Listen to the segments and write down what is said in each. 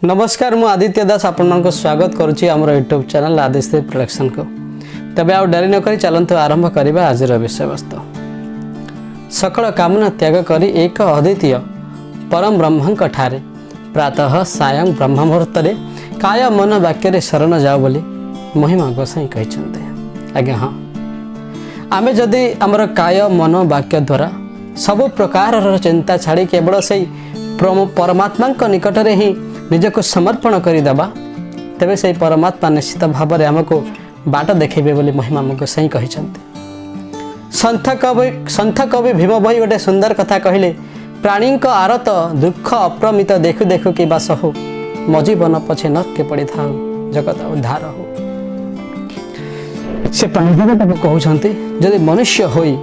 ନମସ୍କାର, ମୁଁ ଆଦିତ୍ୟ ଦାସ ଆପଣମାନଙ୍କୁ ସ୍ୱାଗତ କରୁଛି ଆମର ୟୁଟ୍ୟୁବ୍ ଚ୍ୟାନେଲ୍ ଆଦିଶ୍ରୀ ପ୍ରଡକ୍ସନକୁ। ତେବେ ଆଉ ଡେରି ନକରି ଚାଲନ୍ତୁ ଆରମ୍ଭ କରିବା ଆଜିର ବିଷୟବସ୍ତୁ। ସକଳ କାମନା ତ୍ୟାଗ କରି ଏକ ଅଦ୍ୱିତୀୟ ପରମ ବ୍ରହ୍ମଙ୍କ ଠାରେ ପ୍ରାତଃ ସାୟଂ ବ୍ରହ୍ମ ମୁହୂର୍ତ୍ତରେ କାୟ ମନ ବାକ୍ୟରେ ଶରଣ ଯାଅ ବୋଲି ମହିମା ଗୋସାଇଁ କହିଛନ୍ତି। ଆଜ୍ଞା ହଁ, ଆମେ ଯଦି ଆମର କାୟ ମନ ବାକ୍ୟ ଦ୍ୱାରା ସବୁ ପ୍ରକାରର ଚିନ୍ତା ଛାଡ଼ି କେବଳ ସେଇ ପରମାତ୍ମାଙ୍କ ନିକଟରେ ହିଁ ନିଜକୁ ସମର୍ପଣ କରିଦେବା, ତେବେ ସେଇ ପରମାତ୍ମା ନିଶ୍ଚିତ ଭାବରେ ଆମକୁ ବାଟ ଦେଖାଇବେ ବୋଲି ମହିମା ଗୋସାଇଁ କହିଛନ୍ତି। ସନ୍ଥ କବି ଭୀମ ଭୋଇ ଗୋଟେ ସୁନ୍ଦର କଥା କହିଲେ, "ପ୍ରାଣୀଙ୍କ ଆରତ ଦୁଃଖ ଅପରିମିତ ଦେଖୁ ଦେଖୁ କିବା ସହୁ, ମୋ ଜୀବନ ପଛେ ନର୍କେ ପଡ଼ିଥାଉ, ଜଗତ ଉଦ୍ଧାର ହଉ।" ସେ ପ୍ରାଣୀ କହୁଛନ୍ତି, ଯଦି ମନୁଷ୍ୟ ହୋଇ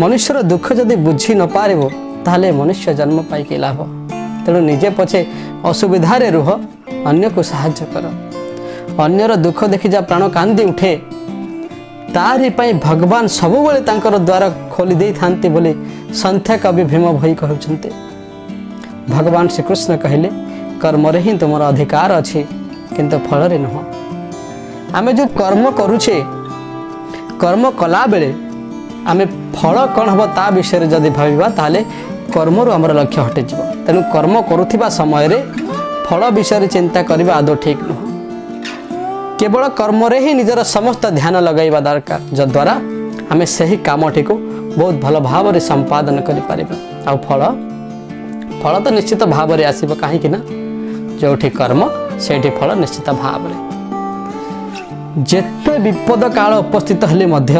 ମନୁଷ୍ୟର ଦୁଃଖ ଯଦି ବୁଝି ନପାରିବ, ତାହେଲେ ମନୁଷ୍ୟ ଜନ୍ମ ପାଇକି ଲାଭ? ତେଣୁ ନିଜେ ପଛେ ଅସୁବିଧାରେ ରୁହ, ଅନ୍ୟକୁ ସାହାଯ୍ୟ କର। ଅନ୍ୟର ଦୁଃଖ ଦେଖି ଯାହା ପ୍ରାଣ କାନ୍ଦି ଉଠେ, ତାରି ପାଇଁ ଭଗବାନ ସବୁବେଳେ ତାଙ୍କର ଦ୍ୱାର ଖୋଲି ଦେଇଥାନ୍ତି ବୋଲି ସନ୍ଥ କବି ଭୀମ ଭୋଇ କହୁଛନ୍ତି। ଭଗବାନ ଶ୍ରୀକୃଷ୍ଣ କହିଲେ, କର୍ମରେ ହିଁ ତୁମର ଅଧିକାର ଅଛି, କିନ୍ତୁ ଫଳରେ ନୁହଁ। ଆମେ ଯେଉଁ କର୍ମ କରୁଛେ, କର୍ମ କଲାବେଳେ ଆମେ ଫଳ କ'ଣ ହେବ ତା ବିଷୟରେ ଯଦି ଭାବିବା, ତାହେଲେ କର୍ମରୁ ଆମର ଲକ୍ଷ୍ୟ ହଟିଯିବ। ତେଣୁ କର୍ମ କରୁଥିବା ସମୟରେ ଫଳ ବିଷୟରେ ଚିନ୍ତା କରିବା ଆଦୌ ଠିକ୍ ନୁହଁ। କେବଳ କର୍ମରେ ହିଁ ନିଜର ସମସ୍ତ ଧ୍ୟାନ ଲଗାଇବା ଦରକାର, ଯଦ୍ୱାରା ଆମେ ସେହି କାମଟିକୁ ବହୁତ ଭଲ ଭାବରେ ସମ୍ପାଦନ କରିପାରିବା। ଆଉ ଫଳ ତ ନିଶ୍ଚିତ ଭାବରେ ଆସିବ, କାହିଁକି ନା ଯେଉଁଠି କର୍ମ ସେଇଠି ଫଳ ନିଶ୍ଚିତ ଭାବରେ। ଯେତେ ବିପଦ କାଳ ଉପସ୍ଥିତ ହେଲେ ମଧ୍ୟ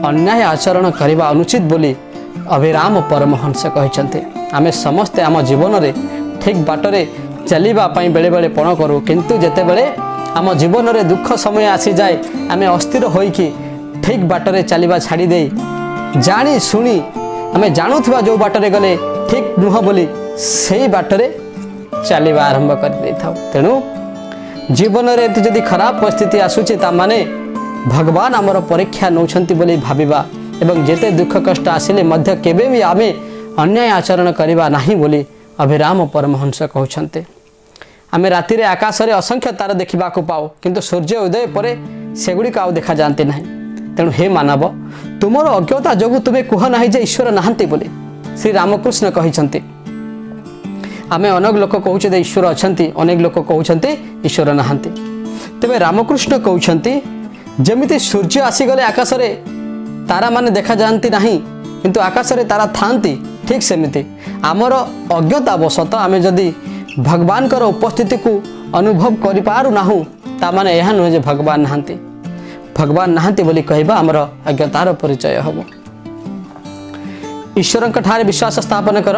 ଅନ୍ୟାୟ ଆଚରଣ କରିବା ଅନୁଚିତ ବୋଲି ଅଭିରାମ ପରମହଂସ କହିଛନ୍ତି। ଆମେ ସମସ୍ତେ ଆମ ଜୀବନରେ ଠିକ୍ ବାଟରେ ଚାଲିବା ପାଇଁ ବେଳେବେଳେ ପଣ କରୁ, କିନ୍ତୁ ଯେତେବେଳେ ଆମ ଜୀବନରେ ଦୁଃଖ ସମୟ ଆସିଯାଏ, ଆମେ ଅସ୍ଥିର ହୋଇକି ଠିକ୍ ବାଟରେ ଚାଲିବା ଛାଡ଼ି ଦେଇ ଜାଣି ଶୁଣି ଆମେ ଜାଣୁଥିବା ଯେଉଁ ବାଟରେ ଗଲେ ଠିକ୍ ନୁହଁ ବୋଲି, ସେଇ ବାଟରେ ଚାଲିବା ଆରମ୍ଭ କରିଦେଇଥାଉ। ତେଣୁ ଜୀବନରେ ଏମିତି ଯଦି ଖରାପ ପରିସ୍ଥିତି ଆସୁଛି, ତାମାନେ ଭଗବାନ ଆମର ପରୀକ୍ଷା ନେଉଛନ୍ତି ବୋଲି ଭାବିବା ଏବଂ ଯେତେ ଦୁଃଖ କଷ୍ଟ ଆସିଲେ ମଧ୍ୟ କେବେ ବି ଆମେ ଅନ୍ୟାୟ ଆଚରଣ କରିବା ନାହିଁ ବୋଲି ଅଭିରାମ ପରମହଂସ କହୁଛନ୍ତି। ଆମେ ରାତିରେ ଆକାଶରେ ଅସଂଖ୍ୟ ତାରା ଦେଖିବାକୁ ପାଉ, କିନ୍ତୁ ସୂର୍ଯ୍ୟ ଉଦୟ ପରେ ସେଗୁଡ଼ିକ ଆଉ ଦେଖାଯାଆନ୍ତି ନାହିଁ। ତେଣୁ ହେ ମାନବ, ତୁମର ଅଜ୍ଞତା ଯୋଗୁଁ ତୁମେ କୁହ ନାହିଁ ଯେ ଈଶ୍ୱର ନାହାନ୍ତି ବୋଲି ଶ୍ରୀ ରାମକୃଷ୍ଣ କହିଛନ୍ତି। ଆମେ ଅନେକ ଲୋକ କହୁଛେ ଯେ ଈଶ୍ୱର ଅଛନ୍ତି, ଅନେକ ଲୋକ କହୁଛନ୍ତି ଈଶ୍ୱର ନାହାନ୍ତି। ତେବେ ରାମକୃଷ୍ଣ କହୁଛନ୍ତି, ଯେମିତି ସୂର୍ଯ୍ୟ ଆସିଗଲେ ଆକାଶରେ ତାରାମାନେ ଦେଖାଯାଆନ୍ତି ନାହିଁ, କିନ୍ତୁ ଆକାଶରେ ତାରା ଥାଆନ୍ତି, ଠିକ୍ ସେମିତି ଆମର ଅଜ୍ଞତା ବଶତଃ ଆମେ ଯଦି ଭଗବାନଙ୍କର ଉପସ୍ଥିତିକୁ ଅନୁଭବ କରିପାରୁନାହୁଁ, ତାମାନେ ଏହା ନୁହେଁ ଯେ ଭଗବାନ ନାହାନ୍ତି। ଭଗବାନ ନାହାନ୍ତି ବୋଲି କହିବା ଆମର ଅଜ୍ଞତାର ପରିଚୟ ହେବ। ଈଶ୍ୱରଙ୍କ ଠାରେ ବିଶ୍ୱାସ ସ୍ଥାପନ କର,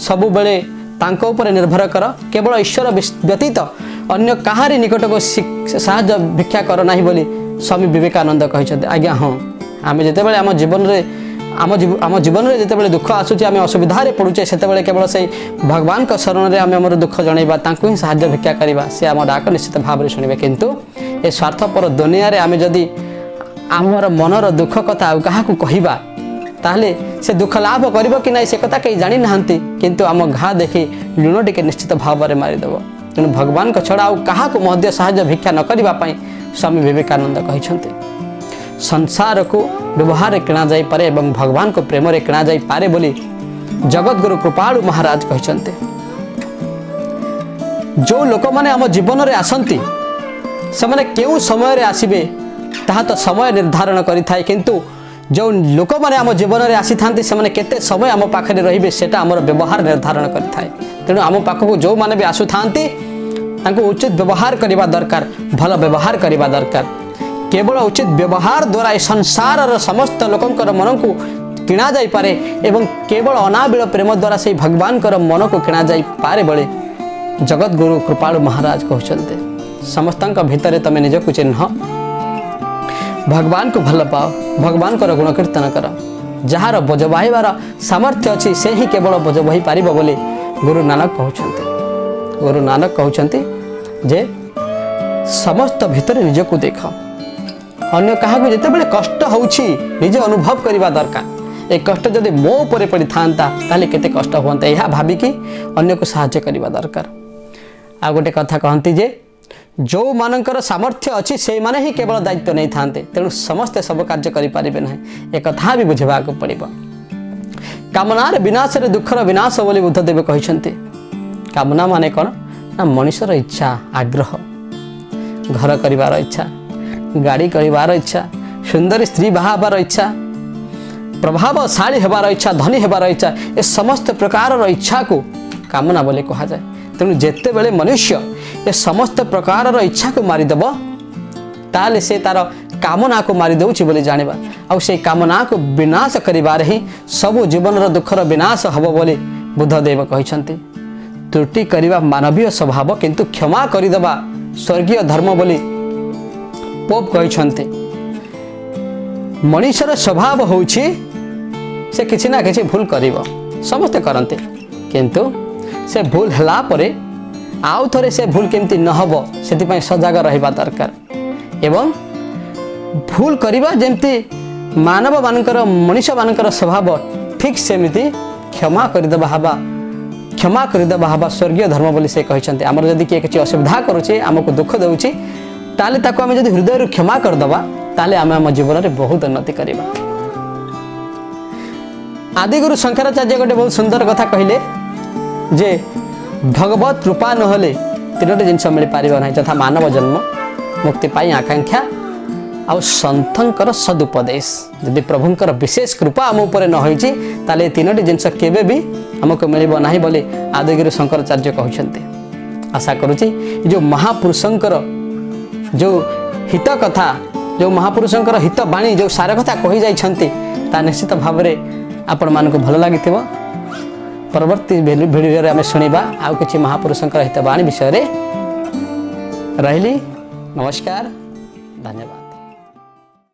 ସବୁବେଳେ ତାଙ୍କ ଉପରେ ନିର୍ଭର କର। କେବଳ ଈଶ୍ୱର ବ୍ୟତୀତ ଅନ୍ୟ କାହାରି ନିକଟକୁ ସାହାଯ୍ୟ ଭିକ୍ଷା କର ନାହିଁ ବୋଲି ସ୍ୱାମୀ ବିବେକାନନ୍ଦ କହିଛନ୍ତି। ଆଜ୍ଞା ହଁ, ଆମେ ଯେତେବେଳେ ଆମ ଜୀବନରେ ଯେତେବେଳେ ଦୁଃଖ ଆସୁଛି, ଆମେ ଅସୁବିଧାରେ ପଡ଼ୁଛେ, ସେତେବେଳେ କେବଳ ସେଇ ଭଗବାନଙ୍କ ଶରଣରେ ଆମେ ଆମର ଦୁଃଖ ଜଣାଇବା, ତାଙ୍କୁ ହିଁ ସାହାଯ୍ୟ ଭିକ୍ଷା କରିବା। ସେ ଆମ ଡାକ ନିଶ୍ଚିତ ଭାବରେ ଶୁଣିବେ। କିନ୍ତୁ ଏ ସ୍ୱାର୍ଥପର ଦୁନିଆରେ ଆମେ ଯଦି ଆମର ମନର ଦୁଃଖ କଥା ଆଉ କାହାକୁ କହିବା, ତାହେଲେ ସେ ଦୁଃଖ ଲାଭ କରିବ କି ନାହିଁ ସେ କଥା କେହି ଜାଣିନାହାନ୍ତି, କିନ୍ତୁ ଆମ ଘା ଦେଖି ଲୁଣ ଟିକେ ନିଶ୍ଚିତ ଭାବରେ ମାରିଦେବ। ତେଣୁ ଭଗବାନଙ୍କ ଛଡ଼ା ଆଉ କାହାକୁ ମଧ୍ୟ ସାହାଯ୍ୟ ଭିକ୍ଷା ନ କରିବା ପାଇଁ ସ୍ୱାମୀ ବିବେକାନନ୍ଦ କହିଛନ୍ତି। ସଂସାରକୁ ବ୍ୟବହାରରେ କିଣାଯାଇପାରେ ଏବଂ ଭଗବାନଙ୍କୁ ପ୍ରେମରେ କିଣାଯାଇପାରେ ବୋଲି ଜଗତଗୁରୁ କୃପାଳୁ ମହାରାଜ କହିଛନ୍ତି। ଯେଉଁ ଲୋକମାନେ ଆମ ଜୀବନରେ ଆସନ୍ତି, ସେମାନେ କେଉଁ ସମୟରେ ଆସିବେ ତାହା ତ ସମୟ ନିର୍ଦ୍ଧାରଣ କରିଥାଏ, କିନ୍ତୁ ଯେଉଁ ଲୋକମାନେ ଆମ ଜୀବନରେ ଆସିଥାନ୍ତି, ସେମାନେ କେତେ ସମୟ ଆମ ପାଖରେ ରହିବେ, ସେଟା ଆମର ବ୍ୟବହାର ନିର୍ଦ୍ଧାରଣ କରିଥାଏ। ତେଣୁ ଆମ ପାଖକୁ ଯେଉଁମାନେ ବି ଆସୁଥାନ୍ତି, ତାଙ୍କୁ ଉଚିତ ବ୍ୟବହାର କରିବା ଦରକାର, ଭଲ ବ୍ୟବହାର କରିବା ଦରକାର। କେବଳ ଉଚିତ ବ୍ୟବହାର ଦ୍ୱାରା ଏ ସଂସାରର ସମସ୍ତ ଲୋକଙ୍କର ମନକୁ କିଣାଯାଇପାରେ ଏବଂ କେବଳ ଅନାବିଳ ପ୍ରେମ ଦ୍ୱାରା ସେଇ ଭଗବାନଙ୍କର ମନକୁ କିଣାଯାଇପାରେ ବୋଲି ଜଗତଗୁରୁ କୃପାଳୁ ମହାରାଜ କହୁଛନ୍ତି। ସମସ୍ତଙ୍କ ଭିତରେ ତମେ ନିଜକୁ ଚିହ୍ନ, ଭଗବାନକୁ ଭଲ ପାଅ, ଭଗବାନଙ୍କର ଗୁଣକୀର୍ତ୍ତନ କର। ଯାହାର ବୋଝ ବହିବାର ସାମର୍ଥ୍ୟ ଅଛି, ସେ ହିଁ କେବଳ ବୋଝ ବହି ପାରିବ ବୋଲି ଗୁରୁ ନାନକ କହୁଛନ୍ତି। ଗୁରୁ ନାନକ କହୁଛନ୍ତି ଯେ ସମସ୍ତ ଭିତରେ ନିଜକୁ ଦେଖ। ଅନ୍ୟ କାହାକୁ ଯେତେବେଳେ କଷ୍ଟ ହେଉଛି, ନିଜେ ଅନୁଭବ କରିବା ଦରକାର, ଏ କଷ୍ଟ ଯଦି ମୋ ଉପରେ ପଡ଼ିଥାନ୍ତା, ତାହେଲେ କେତେ କଷ୍ଟ ହୁଅନ୍ତା। ଏହା ଭାବିକି ଅନ୍ୟକୁ ସାହାଯ୍ୟ କରିବା ଦରକାର। ଆଉ ଗୋଟେ କଥା କହନ୍ତି ଯେ ଯେଉଁମାନଙ୍କର ସାମର୍ଥ୍ୟ ଅଛି ସେଇମାନେ ହିଁ କେବଳ ଦାୟିତ୍ୱ ନେଇଥାନ୍ତି, ତେଣୁ ସମସ୍ତେ ସବୁ କାର୍ଯ୍ୟ କରିପାରିବେ ନାହିଁ, ଏକଥା ବି ବୁଝିବାକୁ ପଡ଼ିବ। କାମନାର ବିନାଶରେ ଦୁଃଖର ବିନାଶ ବୋଲି ବୁଦ୍ଧଦେବ କହିଛନ୍ତି। କାମନା ମାନେ କ'ଣ ନା ମଣିଷର ଇଚ୍ଛା, ଆଗ୍ରହ, ଘର କରିବାର ଇଚ୍ଛା, ଗାଡ଼ି କରିବାର ଇଚ୍ଛା, ସୁନ୍ଦରୀ ସ୍ତ୍ରୀ ବାହା ହେବାର ଇଚ୍ଛା, ପ୍ରଭାବଶାଳୀ ହେବାର ଇଚ୍ଛା, ଧନୀ ହେବାର ଇଚ୍ଛା, ଏ ସମସ୍ତ ପ୍ରକାରର ଇଚ୍ଛାକୁ କାମନା ବୋଲି କୁହାଯାଏ। ତେଣୁ ଯେତେବେଳେ ମନୁଷ୍ୟ ଏ ସମସ୍ତ ପ୍ରକାରର ଇଚ୍ଛାକୁ ମାରିଦେବ, ତାହେଲେ ସେ ତାର କାମନାକୁ ମାରିଦେଉଛି ବୋଲି ଜାଣିବା। ଆଉ ସେଇ କାମନାକୁ ବିନାଶ କରିବାରେ ହିଁ ସବୁ ଜୀବନର ଦୁଃଖର ବିନାଶ ହେବ ବୋଲି ବୁଦ୍ଧଦେବ କହିଛନ୍ତି। ତ୍ରୁଟି କରିବା ମାନବୀୟ ସ୍ୱଭାବ, କିନ୍ତୁ କ୍ଷମା କରିଦେବା ସ୍ୱର୍ଗୀୟ ଧର୍ମ ବୋଲି ପୋପ୍ କହିଛନ୍ତି। ମଣିଷର ସ୍ୱଭାବ ହେଉଛି ସେ କିଛି ନା କିଛି ଭୁଲ କରିବ, ସମସ୍ତେ କରନ୍ତି, କିନ୍ତୁ ସେ ଭୁଲ ହେଲା ପରେ ଆଉ ଥରେ ସେ ଭୁଲ କେମିତି ନ ହେବ ସେଥିପାଇଁ ସଜାଗ ରହିବା ଦରକାର। ଏବଂ ଭୁଲ କରିବା ଯେମିତି ମାନବମାନଙ୍କର, ମଣିଷମାନଙ୍କର ସ୍ୱଭାବ, ଠିକ୍ ସେମିତି କ୍ଷମା କରିଦେବା ହେବା ସ୍ୱର୍ଗୀୟ ଧର୍ମ ବୋଲି ସେ କହିଛନ୍ତି। ଆମର ଯଦି କିଏ କିଛି ଅସୁବିଧା କରୁଛି, ଆମକୁ ଦୁଃଖ ଦେଉଛି, ତାହେଲେ ତାକୁ ଆମେ ଯଦି ହୃଦୟରୁ କ୍ଷମା କରିଦେବା, ତାହେଲେ ଆମେ ଆମ ଜୀବନରେ ବହୁତ ଉନ୍ନତି କରିବା। ଆଦିଗୁରୁ ଶଙ୍କରାଚାର୍ଯ୍ୟ ଗୋଟେ ବହୁତ ସୁନ୍ଦର କଥା କହିଲେ ଯେ ଭଗବତ କୃପା ନହେଲେ ତିନୋଟି ଜିନିଷ ମିଳିପାରିବ ନାହିଁ, ଯଥା ମାନବ ଜନ୍ମ, ମୁକ୍ତି ପାଇଁ ଆକାଂକ୍ଷା ଆଉ ସନ୍ଥଙ୍କର ସଦୁପଦେଶ। ଯଦି ପ୍ରଭୁଙ୍କର ବିଶେଷ କୃପା ଆମ ଉପରେ ନ ହୋଇଛି, ତାହେଲେ ଏ ତିନୋଟି ଜିନିଷ କେବେ ବି ଆମକୁ ମିଳିବ ନାହିଁ ବୋଲି ଆଦିଗୁରୁ ଶଙ୍କରାଚାର୍ଯ୍ୟ କହୁଛନ୍ତି। ଆଶା କରୁଛି ଏ ଯେଉଁ ମହାପୁରୁଷଙ୍କର ଯେଉଁ ହିତ କଥା, ଯେଉଁ ମହାପୁରୁଷଙ୍କର ହିତ ବାଣୀ, ଯେଉଁ ସାର କଥା କହିଯାଇଛନ୍ତି, ତା ନିଶ୍ଚିତ ଭାବରେ ଆପଣମାନଙ୍କୁ ଭଲ ଲାଗିଥିବ। ପରବର୍ତ୍ତୀ ଭିଡ଼ିଓରେ ଆମେ ଶୁଣିବା ଆଉ କିଛି ମହାପୁରୁଷଙ୍କର ହିତ ବାଣୀ ବିଷୟରେ। ରହିଲି, ନମସ୍କାର, ଧନ୍ୟବାଦ।